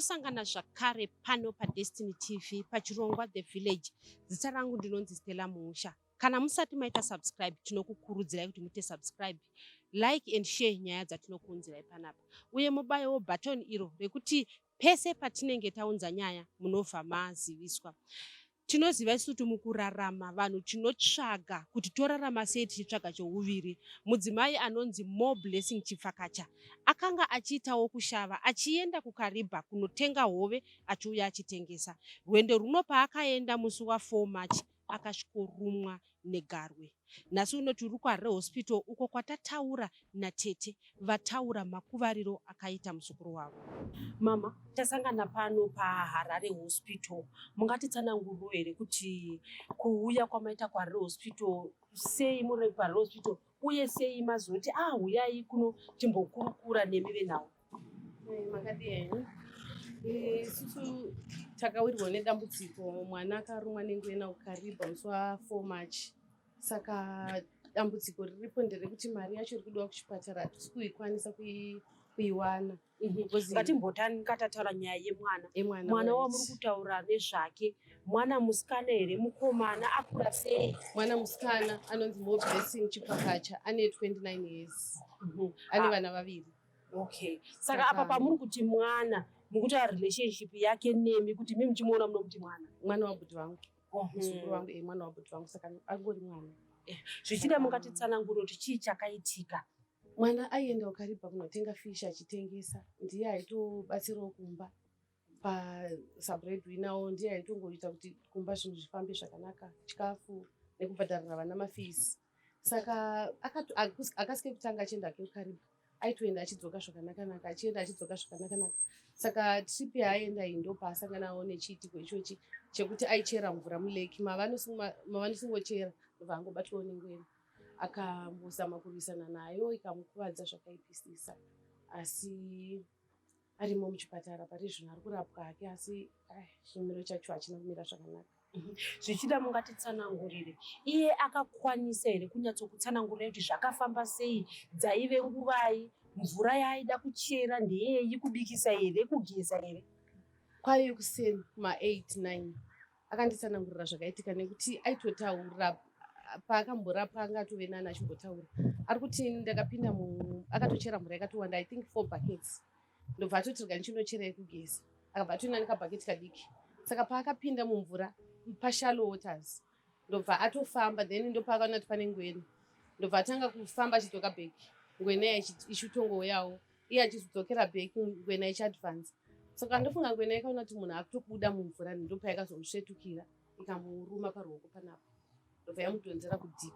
Tosangana zvakare pano paDestiny TV pachirongwa The Village. Zita rangu ndinonzi Stella Muusha. Kana musati maita subscribe, tinokukurudzirai kuti muite subscribe, like and share nyaya dzatinokuunzirai panapa, uye mubayewo button iro rekuti pese patinenge taunza nyaya munobva maziviswa. Tinoziva isu kuti mukurarama vanhu tinotsvaga kuti torarama sei, tichitsvaga chouviri. Mudzimai anonzi More Blessing Chipfakacha akanga achiitawo kushava, achienda kuKaribha kunotenga hove, achiuya achitengesa. Rwendo runo paakaenda musi wa4 March, akasvikorumwa negarwe. Nhasi uno tiri kuHarare Hospital, uko kwatataura natete vataura makuvariro akaita muzukuru wavo. Mama, tasangana pano paHarare Hospital. Mungatitsananguriro here kuti kuuya kwamaita kuHarare Hospital, sei muri kuHarare Hospital, uye sei mazoti a huyai kuno timbokurukura nemi venhau? Makadii henyu? Isusu takawirwa nedambudziko. Mwana akarumwa nengwena kuKaribha musi wa4 March. Saka dambudziko riripo nderekuti mari yacho iri kudiwa kuchipatara hatisi kuikwanisa kuiwana. Ngatimbotanga tataura nyaya yemwana. Yemwana. Mwana wamuri kutaura nezvake, mwana musikana here, mukomana, akura sei? Mwana musikana anonzi More Blessing Chipakacha, ane 29 years, ane vana vaviri. Okay, saka apa pamuri kuti mwana, mukutaura relationship yake nemi, kuti mi muchimuona munomuti mwana? Mwana wabhuti vangu, muzukuru wangu, mwana wabhuti vangu, saka angori mwana. Zvichida mungatitsanangura kuti chii chakaitika? Mwana aienda kuKaribha kunotenga fish achitengesa. Ndiye aitobatsirawo kumba pasabreadwinnerwo, ndiye aitongoita kuti kumba zvinhu zvifambe zvakanaka, chikafu nekubhadharira vana mafees. Saka akasike kutanga achienda hake kuKaribha, aitoenda achidzoka zvakanaka-naka, achienda achidzoka zvakanaka-naka. Saka trip yaaienda iyi ndopaasanganawo nechiitiko ichochi chekuti aichera mvura mulake mavanosingochera, ndobva angobatwawo nengwena. Akambozama kurwisana nayo, ikamukuvadza zvakaipisisa, asi arimo muchipatara pari zvino, ari kurapwa hake, asi chimiro chacho hachina kumira zvakanaka. Zvichida mungatitsanangurire, iye akakwanisa here kunyatsokutsanangurira kuti zvakafamba sei, dzaive nguvai, mvura yaaida kuchera ndeyei, kubikisa here, kugeza here? Kwaive kuseni kuma8 9. Akanditsanangurira zvakaitika nekuti aitotaura. Paakamborapwa anga atove nani, achimbotaura. Ari kuti ndakapinda mu akatochera mvura yakatowanda, I think four buckets, ndobva atoti rega ndichinochera yekugeza. Akabva atoenda nekabhaketi kadiki. Saka paakapinda mumvura pashallow waters, ndobva atofamba, then ndopaakaona kuti pane ngwena, ndobva atanga kufamba achidzoka back, ngwena iya ichitongouyawo, iye achizodzokera back, ngwena ichiadvance. Saka ndofunga ngwena yakaona kuti munhu akutobuda mumvura, ndopayakazomusvetukira, ikamuruma paruoko panapa, ndobva yamudhonzera kudeep,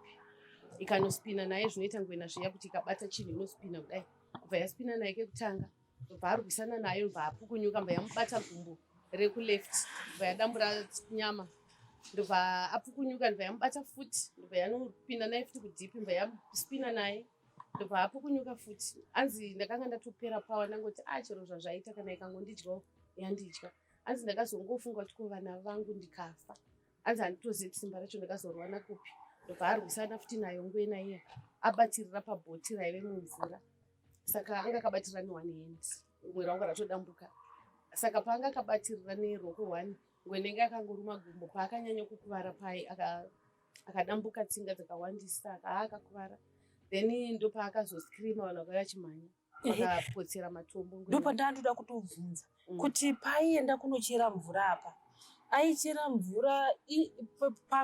ikanospina naye. Zvinoita ngwena zviya kuti ikabata chinhu inospina kudai. Kubva yaspina naye kekutanga, ndobva arwisana nayo, ndobva apukunyuka, ndobva yamubata gumbo rekuleft, ndobva yadambura nyama. Ndobva apukunyuka, ndobva yamubata futi, ndobva yanopinda naye futi kudeep, ndobva yaspina naye, ndobva apukunyuka futi. Anzi ndakanga ndatopera power, ndangoti a chero zvazvaita, kana ikangondidyawo yandidya. Anzi ndakazongofunga kuti ko vana vangu ndikafa? Anzi handitozivi simba racho ndakazorwana kupi. Ndobva arwisana futi nayo ngwena iya, abatirira pabhoti raive mumvura. Saka anga akabatirira neone hand, rimwe rangu ratodambuka. Saka paanga akabatirira neruoko one, ngwena inge akangoruma gumbo. Paakanyanya kukuvara pai, akadambuka tsinga dzakawandisa, akakuvara. Then ndopaakazoscreama, vanhu vakauya vachimhanya, vakapotsera matombo ngwena. Ndopandandoda kutobvunza kuti paaienda kunochera mvura apa, aichera mvura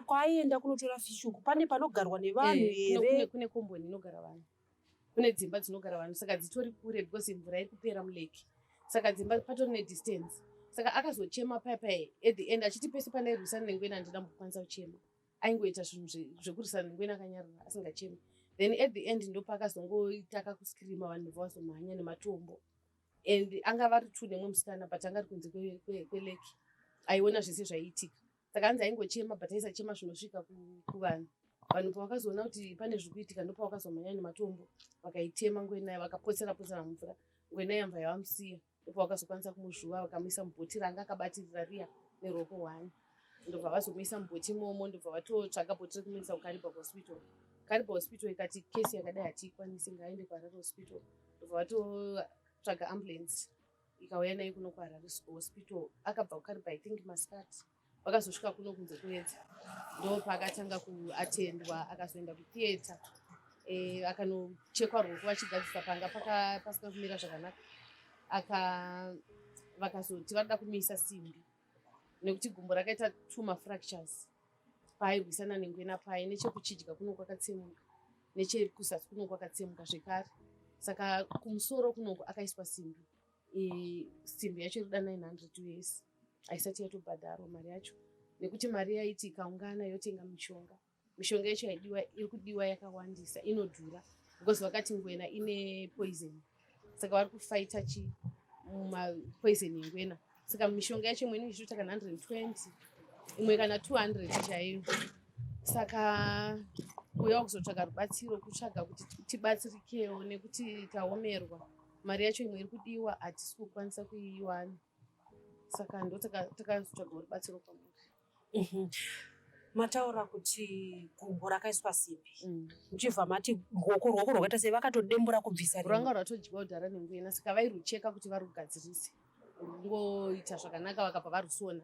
kwaaienda kunotora fish uku, pane panogarwa nevanhu here? Kune komboni inogara vanhu, kune dzimba dzinogara vanhu, saka dzitori kure because mvura iri kupera mulake, saka dzimba patori nedistance. Saka akazochema pai pai at the end achiti pese pandairwisana nengwena handina kukwanisa kuchema. Aingoita zvinhu zvekurwisana nengwena akanyarara, asingachemi. Then at the end ndopaakazongoita kakuscreama, vanhu ndobva vazomhanya nematombo. And anga vari two nemumwe musikana, but anga ari kunze kwelake, aiona zvese zvaiitika. Saka hanzi aingochema, but aisachema zvinosvika kuvanhu. Vanhu pavakazoona kuti pane zviri kuitika, ndopavakazomhanya nematombo, vakaitema ngwena, vakapotsera potsera mumvura. Ngwena yamva yavamusiya. Ndopavakazokwanisa kumuzvuva, vakamuisa mubhoti ranga akabatirira riya neruoko rwani, ndobva vazomuisa mubhoti imomo, ndobva vatotsvaga bhoti rekumuisa kuKariba Hospital. Kariba Hospital ikati kesi yakadai hatiikwanisi, ngaaende kuHarare Hospital. Ndobva vatotsvaga ambulance. Ikauya naye kuno kuHarare Hospital. Akabva kuKariba, I think masikati, vakazosvika kuno kunze kuedza, ndo paakatanga kuatendwa. Akazoenda kutheatre, akanochekwa ruoko vachigadzisa panga pasina kumira zvakanaka. Aka vakazoti varida kumuisa simbi nekuti gumbo rakaita two mafractures paairwisana nengwena pai. Nechekuchidya kuno kwakatsemuka, nechekuzasi kuno kwakatsemuka zvekare. Saka kumusoro kunoko akaiswa simbi. Simbi yacho irikuda 900 US. Haisati yatobhadharwa mari yacho nekuti mari yaiti ikaungana yotenga mishonga. Mishonga yacho yaidiwa, iri kudiwa yakawandisa, inodhura because vakati ngwena ine poison, saka vari kufaita chi mapoison engwena. Saka mishonga yacho imwe inenge ichitoita kana 120, imwe kana 200 chaiyo. Saka kuuya kuzotsvaga rubatsiro, kutsvaga kuti tibatsirikewo nekuti taomerwa. Mari yacho imwe iri kudiwa hatisi kukwanisa kuiwana, saka ndo takazotsvagawo rubatsiro kwamuri. Mataura kuti gumbo rakaiswa simbi, muchibva mati ruoko rwakaita sei? Vakatodembura kubvisa rimwe? Rwanga rwatodyiwa kudhara nengwena, saka vairucheka kuti varugadzirise rungoita zvakanaka. Vakabva varusona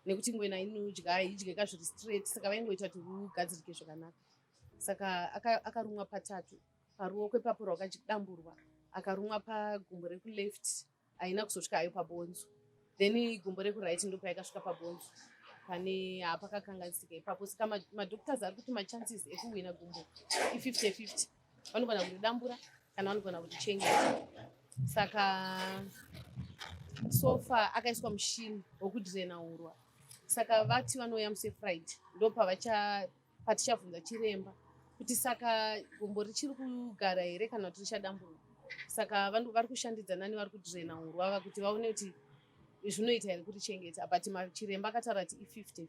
nekuti ngwena inodya, haidyeka zviri straight, saka vaingoita kuti rugadzirike zvakanaka. Saka akarumwa patatu paruoko ipapo rwakadamburwa. Akarumwa pagumbo rekuleft, haina kuzosvika hayo pabhonzo, then gumbo rekuright ndo paikasvika pabhonzo, pane hapakakanganisika ipapo. Saka madoctors ari kuti machances ekuwina gumbo i50-50. Vanogona kuridambura kana vanogona kurichengeta. Saka so far akaiswa mushini wokudhirena urwa. Saka vati vanouya musi Friday, ndo pavacha patichabvunza chiremba kuti saka gumbo richiri kugara here kana kuti richadamburwa. Saka vari kushandidzana nevari kudhirena urwa kuti vaone kuti zvinoita here kurichengeta, but chiremba akataura kuti i50-50,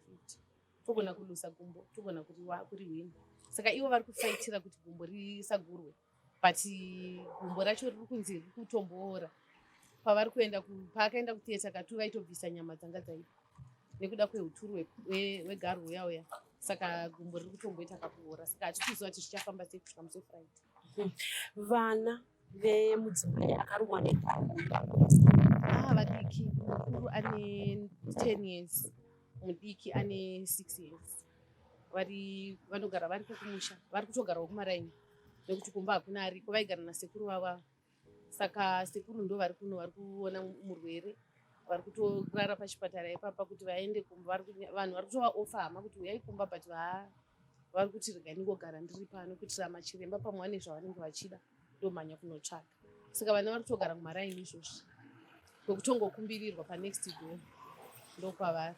togona kulusa gumbo, togona kurihwina. Saka ivo vari kufaitira kuti gumbo risagurwe, but gumbo racho riri kunzi riri kutomboora. Pavari kuenda paakaenda kutheatre katu, vaitobvisa nyama dzanga dzaipa nekuda kweuturu hwegarwe uya uya. Saka gumbo riri kutomboita kakuora, saka hatisi kuziva kuti zvichafamba sei kusvika musi weFriday. Vana vemudzimai akarumwa negarwe? Ah, vadiki. Mukuru ane 10 years, mudiki ane 6 years. Vari vanogara variko kumusha, vari kutogarawo kumaraini nekuti kumba hakuna ariko. Vaigara nasekuru vavo, saka sekuru ndo vari kuno, vari kuona murwere, vari kutorara pachipatara ipapa kuti vaende kumba. Vanhu vari kutovaofa, hama, kuti uyai kumba, but vari kuti regai ndingogara ndiri pano kuitira machiremba pamwe vane zvavanenge vachida, ndomhanya kunotsvaga. Saka vana vari kutogara kumaraini izvozvi, kwekutongokumbirirwa panext door ndokwavari.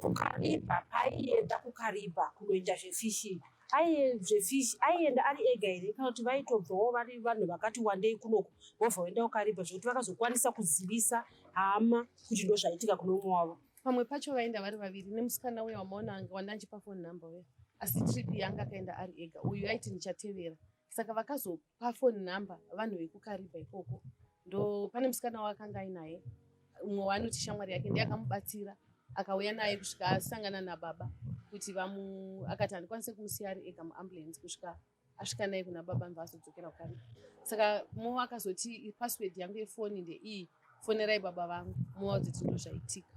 KuKariba, paaienda kuKariba kunoita zvefishi, zvefishi, aienda ari ega here kana kuti vaitobvawo vari vanhu vakati wandei kunoku vobva vaenda kuKariba, zvekuti vakazokwanisa kuzivisa hama kuti ndo zvaitika kune umwe wavo? Pamwe pacho vaenda vari vaviri nemusikana uya wamaona wandanchipa phone number uya, asi trip yanga akaenda ari ega. Uyu aiti ndichatevera. Saka vakazopa phone number vanhu vekuKariba ikoko, ndo pane musikana waakanga ainaye, umwe waanoti shamwari yake, ndiye akamubatsira, akauya naye kusvika asangana nababa kuti vamu akati handikwanise kumusiya ari ega muambulance kusvika asvika naye kuna baba, mva azodzokera kuKariba. Saka mo akazoti password yangu yefoni ndeiyi, fonerai baba vangu muvaudze kuti ndo zvaitika.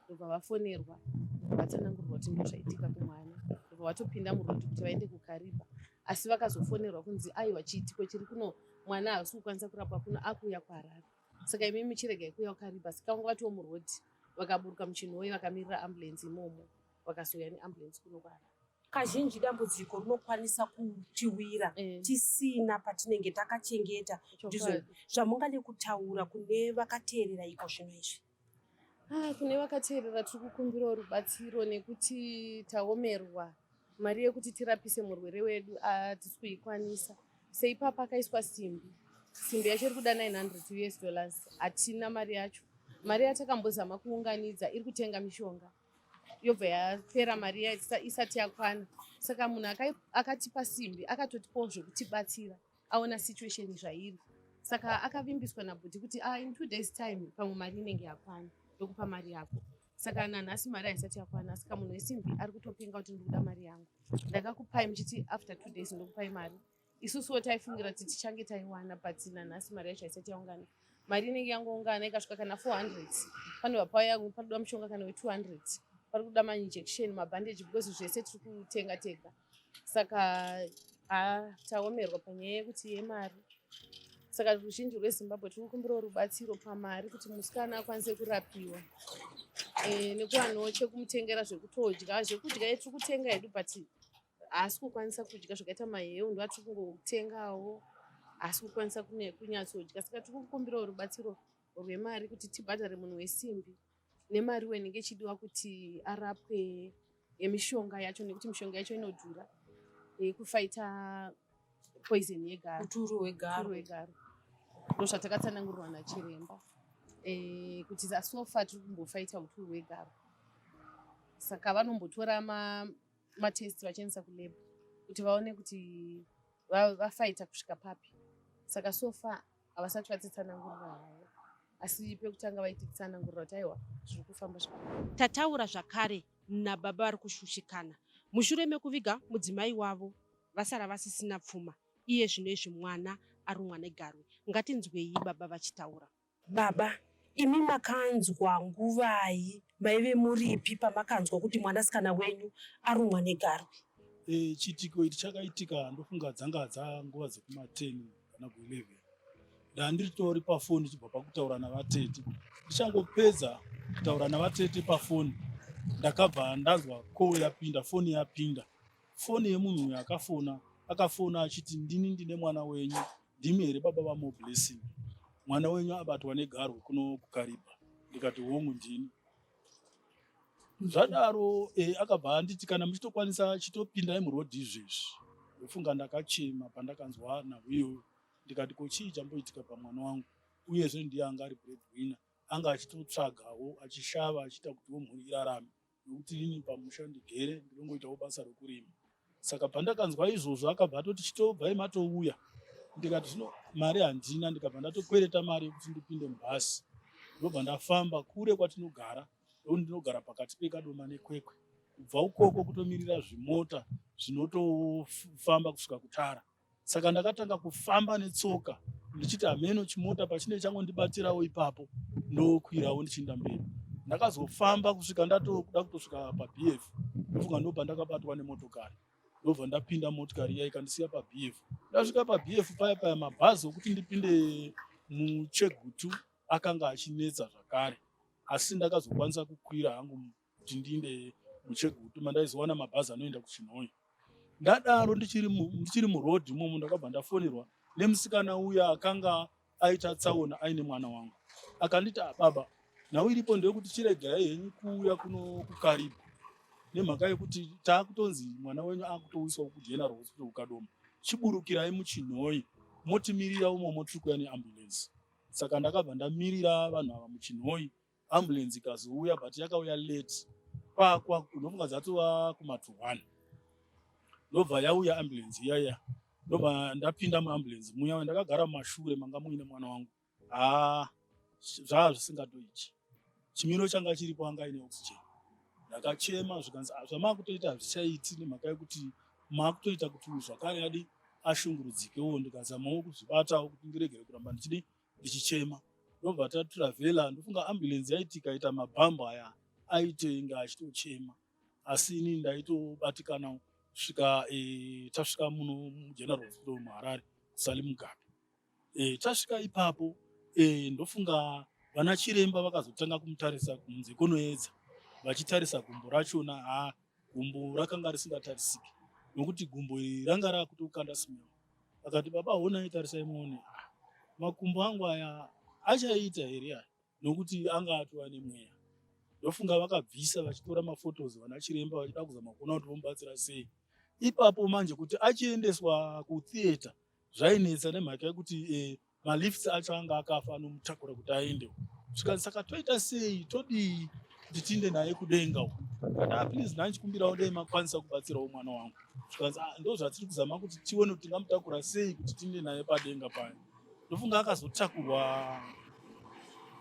Ndobva vafonerwa, ndobva vatsanangurirwa kuti ndo zvaitika kumwana, ndobva vatopinda murodhi kuti vaende kuKariba. Asi vakazofonerwa kunzi aiwa, chiitiko chiri kuno, mwana haasi kukwanisa kurapwa kuno, akuuya kuHarare, saka imi muchiregai kuuya kuKariba. Saka vanga vatiwo murodhi, vakaburuka muChinhoyi, vakamirira ambulance imomo, vakazouya neambulance kuno kuHarare. Kazhinji dambudziko rinokwanisa kutiwira tisina patinenge takachengeta. Ndizvo zvamungade kutaura kune vakateerera iko zvino izvi? Ah, kune vakateerera, tiri kukumbirawo rubatsiro nekuti taomerwa. Mari yekuti tirapise murwere wedu hatisi kuikwanisa. Seipapa akaiswa simbi, simbi yacho iri kuda 900 US dollars. Hatina mari yacho. Mari yatakambozama kuunganidza iri kutenga mishonga, yobva yapera mari iya isati yakwana. Saka munhu akatipa simbi akatotipawo zvekutibatsira, aona situation zvairi. Saka akavimbiswa nabhuti kuti ah, in 2 days time pamwe mari inenge yakwana, ndokupa mari yako. Saka nanhasi mari haisati yakwana. Saka munhu wesimbi ari kutopenga kuti ndikuda mari yangu, ndakakupai muchiti after 2 days ndokupai mari. Isusuwo taifungira kuti tichange taiwana, but nanhasi mari yacho haisati yaungana. Mari inenge yangoungana ikasvika kana 400, panobva pauya panoda mushonga kana we200, pari kuda mainjection, mabhandeji, because zvese tiri kutenga tega. Saka ha, taomerwa panyaya yekuti yemari. Saka ruzhinji rweZimbabwe tiri kukumbirawo rubatsiro pamari kuti musikana akwanise kurapiwa nekuwanawo chekumutengera zvekutodya. Zvekudya tiri kutenga hedu, but haasi kukwanisa kudya zvakaita maheu, ndo atiri kungotengawo, haasi kukwanisa kunyatsodya. Saka tiri kukumbirawo rubatsiro rwemari kuti tibhadhare munhu wesimbi nemariwo inenge ichidiwa kuti arapwe, yemishonga yacho, nekuti mishonga yacho inodhura, yekufaita poison yegaro. Uturu hwegaro. Hwegaro, ndo zvatakatsanangurirwa nachiremba kuti so far tiri kumbofaita uturu hwegaro. Saka vanombotora matest vachiendesa kulab kuti vaone kuti vafaita kusvika papi. Saka so far havasati vatitsanangurira havo, asi pekutanga vaititsanangurira kuti aiwa, zviri kufamba zvakanaka. Tataura zvakare nababa vari kushushikana mushure mekuviga mudzimai wavo, vasara vasisina pfuma. Iye zvino izvi mwana arumwa negarwe. Ngatinzwei baba vachitaura. Baba, imi makanzwa nguvai? Maive muripi pamakanzwa kuti mwanasikana wenyu arumwa negarwe? Chiitiko ichi chakaitika, ndofunga dzanga dzanguva dzekuma10 kana ku11. Ndandiritori pafoni chibva pakutaura navatete. Ndichangopedza kutaura navatete pafoni, ndakabva ndanzwa call yapinda, foni yapinda, foni yemunhu uyu akafona. Akafona achiti, "Ndini ndine mwana wenyu, ndimi here baba vaMoreblessing? Mwana wenyu abatwa negarwe kuno kuKariba." Ndikati, "Hongu, ndini." Zvadaro akabva anditi, "Kana muchitokwanisa, chitopindai murodhi izvezvi." Ndofunga ndakachema pandakanzwa nhau iyoyo. Ndikati, "Ko chii chamboitika pamwana wangu?" Uyezve ndiye anga ari breadwinner, anga achitotsvagawo, achishava, achiita kutiwo mhuri irarame, nokuti inini pamusha ndigere ndinongoitawo basa rokurima. Saka pandakanzwa izvozvo, akabva atoti, "Chitobvai matouya." Ndikati, "Zvino mari handina." Ndikabva ndatokwereta mari yekuti ndipinde mubhasi, ndobva ndafamba kure kwatinogara, ndokuti ndinogara pakati peKadoma neKwekwe. Kubva ukoko kutomirira zvimota zvinotofamba kusvika kuTara. Saka ndakatanga kufamba netsoka ndichiti hameno chimota pachine changondibatirawo ipapo, ndokwirawo ndichienda mberi. Ndakazofamba kusvika ndatokuda kutosvika paBF, ndofunga ndo pandakabatwa nemotokari, ndobva ndapinda motikari iya ikandisiya paBF. Ndasvika paBF paya paya, mabhazi okuti ndipinde muChegutu akanga achinetsa zvakare, asi ndakazokwanisa kukwira hangu kuti ndiinde muChegutu, mandaizowana mabhazi anoenda kuChinhoyi. Ndadaro, ndichiri murodhi imomo, ndakabva ndafonerwa nemusikana uya akanga aita tsaona aine mwana wangu. Akanditi, "Ah, baba, nhau iripo ndeyekuti chiregerai henyu kuuya kuno kuKariba, nemhaka yekuti taakutonzi mwana wenyu akutouyiswa kuGeneral Hospital kuKadoma. Chiburukirai muChinhoyi, motimirira umomo, tiri kuuya neambulance." Saka ndakabva ndamirira vanhu ava muChinhoyi. Ambulance ikazouya, but yakauya late kwakwa, ndofunga dzatova kuma-to 1 ndobva yauya ambulance iyaya. Ndobva ndapinda muambulance muya, ndakagara mumashure manga muine mwana wangu. Haa, zvaa zvisingatoiti, chimiro changa chiripo, anga aine oxygen. Ndakachema, zvikanzi, "Ah, zvamakutoita hazvichaiti, nemhaka yekuti makutoita kuti zvakare adi ashungurudzikewo." Ndikazamawo kuzvibatawo kuti ndiregere kuramba ndichidi ndichichema. Ndobva tatravhela. Ndofunga ambulance yaiti ikaita mabhambo aya, aitenge achitochema, asi inini ndaitobatikana kusvika tasvika muno muGeneral Hospital muHarare, Sally Mugabe. Tasvika ipapo, ndofunga vana chiremba vakazotanga kumutarisa kunze kunoedza, vachitarisa gumbo rachona. Ha, gumbo rakanga risingatarisiki, nokuti gumbo iri ranga rakutokanda smell. Akati, "Baba, honai, tarisai muone. Ah, makumbo angu aya achaita here aya?" Nokuti anga atova nemweya. Ndofunga vakabvisa vachitora maphotos vana chiremba, vachida kuzama kuona kuti vomubatsira sei ipapo. Manje kuti achiendeswa kutheatre zvainetsa, nemhaka yekuti malifts acho anga akafa anomutakura kuti aende. Zvikanzi, "Saka toita sei? Todii kuti tiinde naye kudenga uku?" Kati, "Ah, please, ndanchikumbirawo dai makwanisa kubatsirawo mwana wangu." Zvikanzi, "Ah, ndo zvatiri kuzama kuti tione kuti tingamutakura sei kuti tiinde naye padenga paya." Ndofunga akazotakurwa,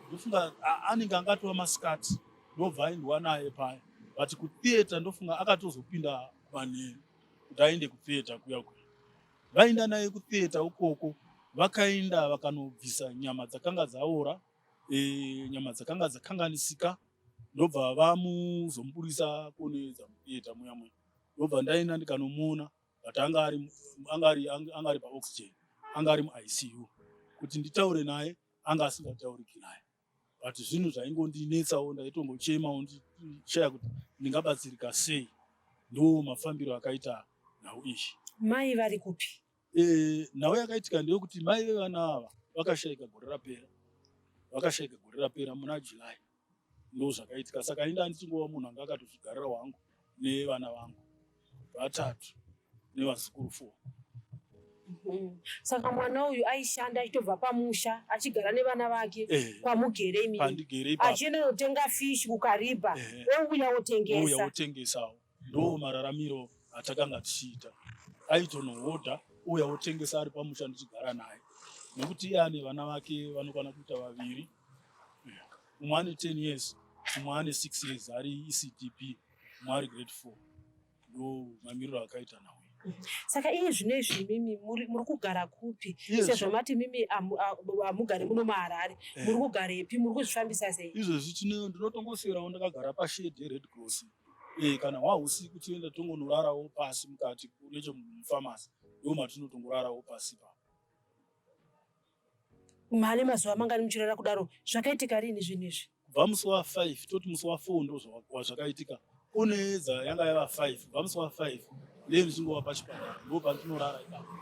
ndofunga anenge angatova masikati, ndobva aendwa naye paya. But kutheatre ndofunga akatozopinda manheru kuti aende kutheatre kuya kuya. Vaenda naye kutheatre ukoko. Vakaenda vakanobvisa nyama dzakanga dzaora, nyama dzakanga dzakanganisika, ndobva vamuzomuburisa kune dzamutheatre muya muya. Ndobva ndaenda ndikanomuona, but anga ari paoxygen, anga ari muICU. Kuti nditaure naye anga asingatauriki naye, but zvinhu zvaingondinetsawo, ndaitongochemawo ndichishaya kuti ndingabatsirika sei. Ndo mafambiro akaita nhau iyi. Mai vari kupi? Nhau yakaitika ndeyekuti mai vevana ava vakashayika gore rapera, vakashayika gore rapera muna July. Ndo zvakaitika. Saka inda ndichingova munhu anga akatozvigarira wangu nevana vangu vatatu nevazukuru four. Saka mwana uyu aishanda achitobva pamusha achigara nevana vake kwamugere imimi? Pandigere ipapo. Achienda notenga fishi kuKariba, ouya ouya otengesa. Otengesawo. Ndo mararamiro atakanga tichiita. Aitonohodha, uya otengesa ari pamusha, ndichigara naye, nekuti iye ane vana vake vanokwana kuita vaviri. Umwe ane 10 years, umwe ane 6 years ari ECDB, umwe ari grade 4. Ndo mamiriro akaita nawo. Saka iye zvino izvi imimi muri kugara kupi? Iye Sezvo mati mimi hamugari muno muHarare, muri kugarepi? Muri kuzvifambisa sei? Izvezvi ndinotongoswerawo ndakagara pashedhi yeRed Cross. Kana hwahusiku tinoenda tongonorarawo pasi mukati nechemufamasi, ndo matinotongorarawo pasi pa. Mane mazuva mangani muchirara kudaro? Zvakaitika rini zvinhu izvi? Kubva musi wa5, toti musi wa4 ndo zvakaitika. Kunoedza yanga yava 5. Kubva musi wa5 ndee ndichingova pachipatara, ndo pandinorara ipapo.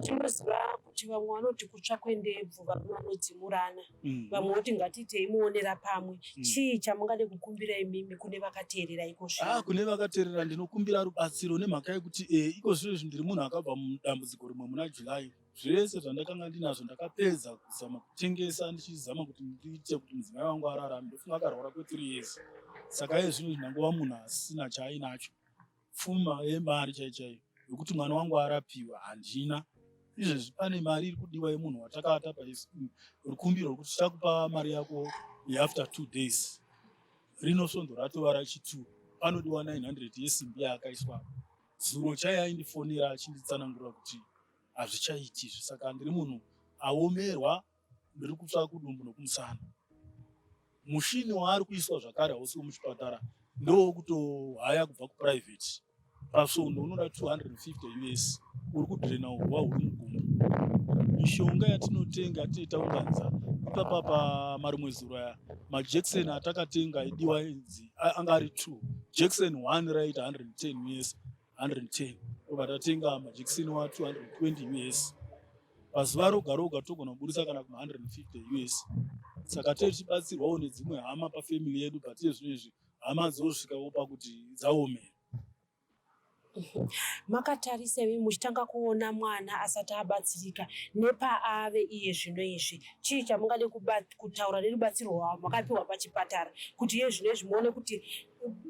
Tinoziva kuti vamwe vanoti kutsva kwendebvu, vamwe vanodzimurana, vamwe voti ngatiitei muonera pamwe. Chii chamungade kukumbira imimi kune vakateerera iko Ah, zvino? Kune vakateerera ndinokumbira rubatsiro, nemhaka yekuti iko zvino izvi ndiri munhu akabva mudambudziko rimwe muna July. Zvese zvandakanga ndinazvo ndakapedza kuzama kutengesa, ndichizama kuti ndiite kuti mudzimai wangu ararame. Ndofunga akarwara kwe3 years. Saka iye zvino ndangova munhu asina chaainacho. Pfuma yemari chai chaiyo yokuti mwana wangu arapiwa handina. Izvezvi pane mari iri kudiwa yemunhu watakata rukumbiro rwekuti tichakupa mari yako yeafter 2 days. Rino svondo ratova rachi2. Panodiwa 900 yesimbi yaakaiswa. Zuro chai aindifonera achinditsanangurira kuti hazvichaiti izvi. Saka ndiri munhu aomerwa, ndiri kutsva kudumbu nokumusana. Mushini waari kuiswa zvakare hausi wemuchipatara, ndowokutohaya kubva kuprivate. Pasvondo unoda 250 US, uri kudhirena urwa huri mugumbo. Mishonga yatinotenga yatinoita ipapa pamarimwe zuro aya, majekiseni atakatenga aidiwa idzi anga ari 2 jekiseni, 1 raita 110 US, 110. Obva tatenga majekiseni wa 220 US. Pazuva roga roga togona kuburisa kana kuma 150 US. Saka tichibatsirwawo nedzimwe hama pafamily yedu, but zvino izvi hama dzosvikawo pakuti dzaomera. Makatarisa imi muchitanga kuona mwana asati abatsirika nepaave iye zvino izvi, chii chamungade kutaura nerubatsiro rwamakapiwa pachipatara kuti iye zvino izvi muone kuti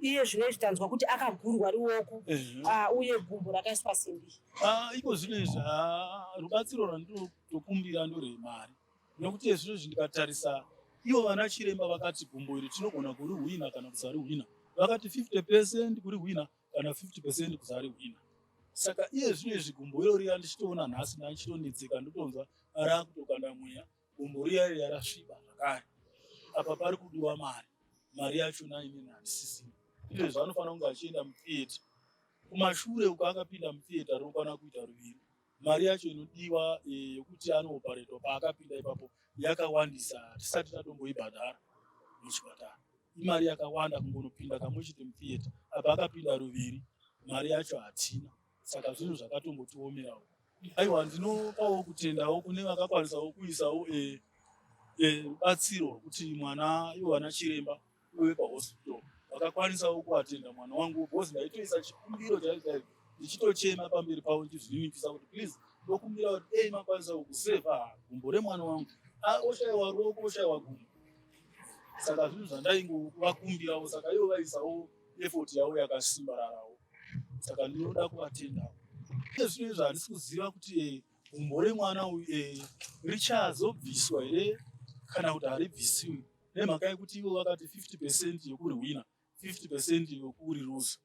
iye zvino izvi tanzwa kuti akagurwa ruoko, uye gumbo rakaiswa simbi? Ah, iko zvino izvi, rubatsiro rwandinotokumbira ndoremari, nekuti izvino izvi ndikatarisa ivo vana chiremba vakati gumbo iri tinogona kurihwina kana kusarihwina. Vakati 50% kurihwina kana 50% kusarihwina. Saka iye zvino izvi gumbo iro riya ndichitoona nhasi ndandichitonetseka, ndotonzwa raakutokanda mweya. Gumbo riya riya rasviba zvakare. Apa pari kudiwa mari, mari yachona inini handisisina. Izvezvi anofanira kunge achienda mutheatre. Kumashure uko akapinda mutheatre rinokwana kuita ruviri. Mari yacho inodiwa yokuti anooparetwa paakapinda ipapo yakawandisa, tisati tatomboibhadhara muchipatara. Imari yakawanda kungonopinda kamwe chete mutheatre. Apa akapinda ruviri, mari yacho hatina. Saka zvinhu zvakatombotiomerawo. Aiwa, ndinopawo kutendawo kune vakakwanisawo kuisawo rubatsiro rwekuti mwana, ivo vana chiremba uye pahospital vakakwanisawo kuatenda mwana wangu, because ndaitoisa chikumbiro chaizvo chaizvo ndichitochema pamberi pavo, ndichizvininipisa kuti please, ndokumbira kuti dei makwanisawo kusevha gumbo remwana wangu. Oshayiwa ruoko, oshayiwa gumbo. Saka zvinhu zvandaingovakumbirawo. Saka ivo vaisawo effort yavo yakasimbararawo, saka ndinoda kuvatendawo. Zvino izvo handisi kuziva kuti gumbo remwana uyu richazobviswa here kana kuti haribvisiwi, nemhaka yekuti ivo vakati 50% yokurihwina, 50% yokuriruza.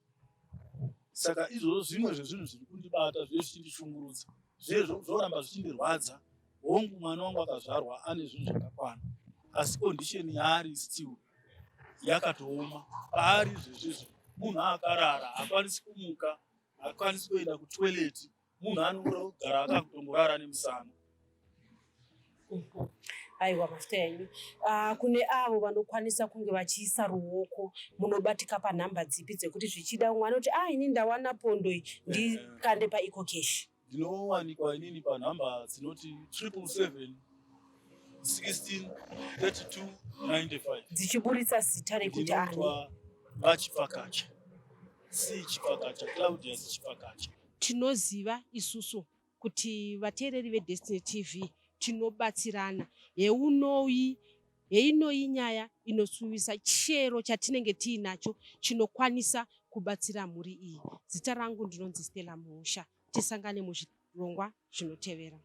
Saka izvozvo zvimwe zvezvinhu zviri kundibata, zviye zvichindishungurudza. Zvoramba zvichindirwadza. Hongu, mwana wangu akazvarwa ane zvinhu zvakakwana, asi condition yaari still yakatooma. Paari izvezvizvi munhu akarara, haakwanisi kumuka, haakwanisi kuenda kutoilet. Munhu anogara akatongorara nemusana. Aiwa, mafuta enyu. Kune avo vanokwanisa kunge vachiisa ruoko, munobatika panhamba dzipi dzekuti zvichida umwe anoti, "A, ini ndawana pondo iyi, ndikande paEcoCash"? Ndinowanikwa inini panhamba dzinoti 777 16 32 95. Dzichiburitsa zita rekuti ani? Ndinoitwa VaChipfakacha, C Chipfakacha, Claudius Chipfakacha. Tinoziva isusu kuti vateereri veDestiny TV tinobatsirana. Heunoi, heinoi nyaya inosuwisa. Chero chatinenge tiinacho chinokwanisa kubatsira mhuri iyi. Zita rangu ndinonzi Stella Muusha. Tisangane muzvirongwa zvinotevera.